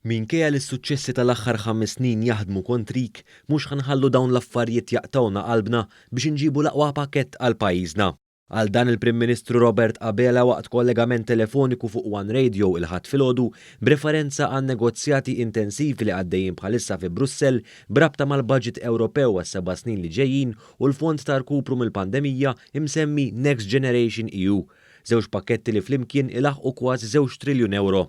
Minkejja li s-suċċessi tal-aħħar ħames snin jaħdmu kontrik, mhux ħa nħallu dawn l-affarijiet jaqtgħulna qalbna biex inġibu l-aqwa pakkett għal pajjiżna. Qal dan il-Prim Ministru Robert Abela waqt kollegament telefoniku fuq One Radio il-Ħadd filgħodu b'referenza għan-negozjati intensivi li għaddejjin bħalissa fi Brussell b'rabta mal-baġit Ewropew għas-seba' snin li ġejjin u l-fond ta' rkupru mill-pandemija imsemmi Next Generation EU, żewġ pakketti li flimkien ilaħħqu kważi żewġ triljun ewro.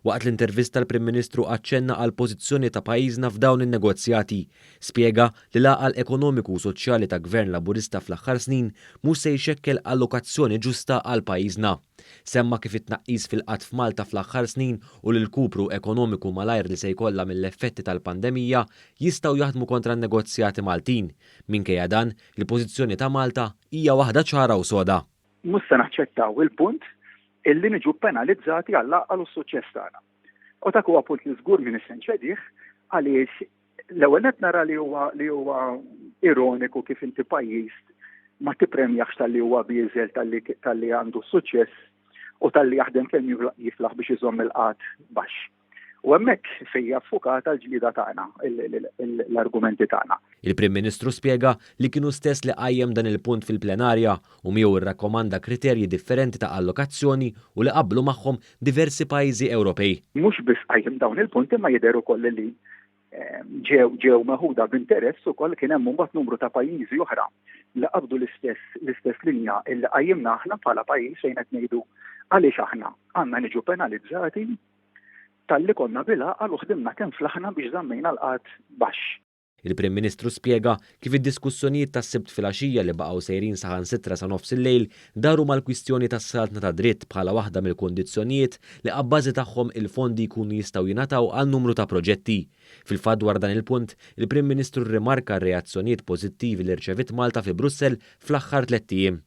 Waqt l-intervista l-Prim Ministru aċċenna għall-pożizzjoni ta' pajjiżna f'dawn in-negozjati. Spjega li l-għaqal ekonomiku u soċjali ta' Gvern Laburista fl-aħħar snin mhux se jxekkel allokazzjoni ġusta għal pajjiżna. Semma kif it-tnaqqis fil-qgħad f'Malta fl-aħħar snin u l-irkupru ekonomiku malajr li se jkollha mill-effetti tal-pandemija jistgħu jaħdmu kontra n-negozjati Maltin. Minkejja dan, il-pożizzjoni ta' Malta hija waħda ċara u soda. Mhux se naċċettaw il-punt illi niġu penalizzati għall-għaqal u s-suċċess tagħna. U dak huwa punt li żgur m'iniex se nċedih għaliex l-ewwel nett nara li huwa li huwa ironiku kif inti pajjiż ma tippremjax talli huwa bieżel talli għandu suċċess u talli jaħdem kemm jiflaħ biex iżomm il-qgħad baxx. U hemmhekk fejn hija ffukata l-ġlieda tagħna, l-argumenti tagħna. Il-Prim Ministru spjega li kien hu stess li qajjem dan il-punt fil-plenarja u miegħu rrakkomanda kriterji differenti ta' allokazzjoni u li qablu magħhom diversi pajjiżi Ewropej. Mhux biss qajjem dawn il-punti imma jidher ukoll li ġew ġew meħuda b'interess ukoll kien hemm imbagħad numru ta' pajjiżi oħra li qabdu l-istess l-istess linja illi qajjimna aħna bħala pajjiż fejn qed ngħidu għaliex aħna għandna niġu penalizzati talli konna bil-għaqal u ħdimna kemm flaħna biex żammejna l-qgħad baxx. Il-Prim Ministru spjega kif id-diskussjonijiet tas-Sibt filgħaxija li baqgħu sejrin saħansitra sa nofs il-lejl daru mal-kwistjoni tas-saltna tad-dritt bħala waħda mill-kundizzjonijiet li abbażi tagħhom il-fondi jkunu jistgħu jingħataw għal numru ta' proġetti. Fil-fatt dwar dan il-punt, il-Prim Ministru rrimarka r-reazzjonijiet pożittivi li rċeviet Malta fi Brussell fl-aħħar tlett ijiem.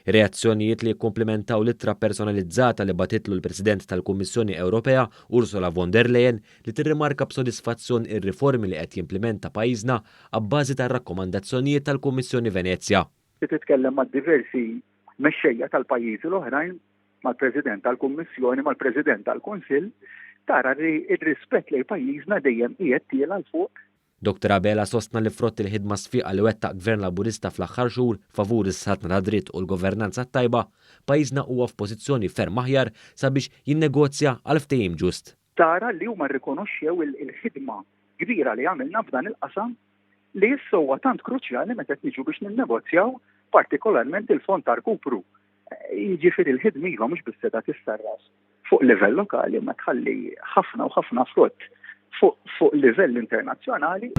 Reazzjonijiet li jikkumplimentaw l-ittra personalizzata li bagħtitlu l-President tal-Kummissjoni Ewropea, Ursula von der Leyen, li tirrimarka b'sodisfazzjon ir-riformi li qed jimplimenta pajjiżna abbażi tar-rakkomandazzjonijiet tal-Kummissjoni Venezja. Li titkellem ma' diversi mexxejja tal-pajjiżi l-oħrajn, mal-President tal-Kummissjoni, mal-President tal-Kunsill, tara li r-rispett lejn pajjiżna dejjem qiegħed tiela' 'l fuq. Dottor Abela sostna li frott il-ħidma sfiqa li wettaq Gvern Laburista fl-aħħar xhur favur is-saltna tad-dritt u l-governanza t-tajba, pajjiżna huwa f'pożizzjoni ferm aħjar sabiex jinnegozja għal ftehim ġust. Tara li huma rrikonoxxew il-ħidma kbira li għamilna f'dan il-qasam li issa huwa tant kruċjali meta qed niġu biex ninnegozjaw partikolarment il-fond ta' rkupru. Jiġifieri l-ħidma iva mhux biss qiegħda tissarraf fuq livell lokali imma tħalli ħafna u ħafna frott fuq livell internazzjonali.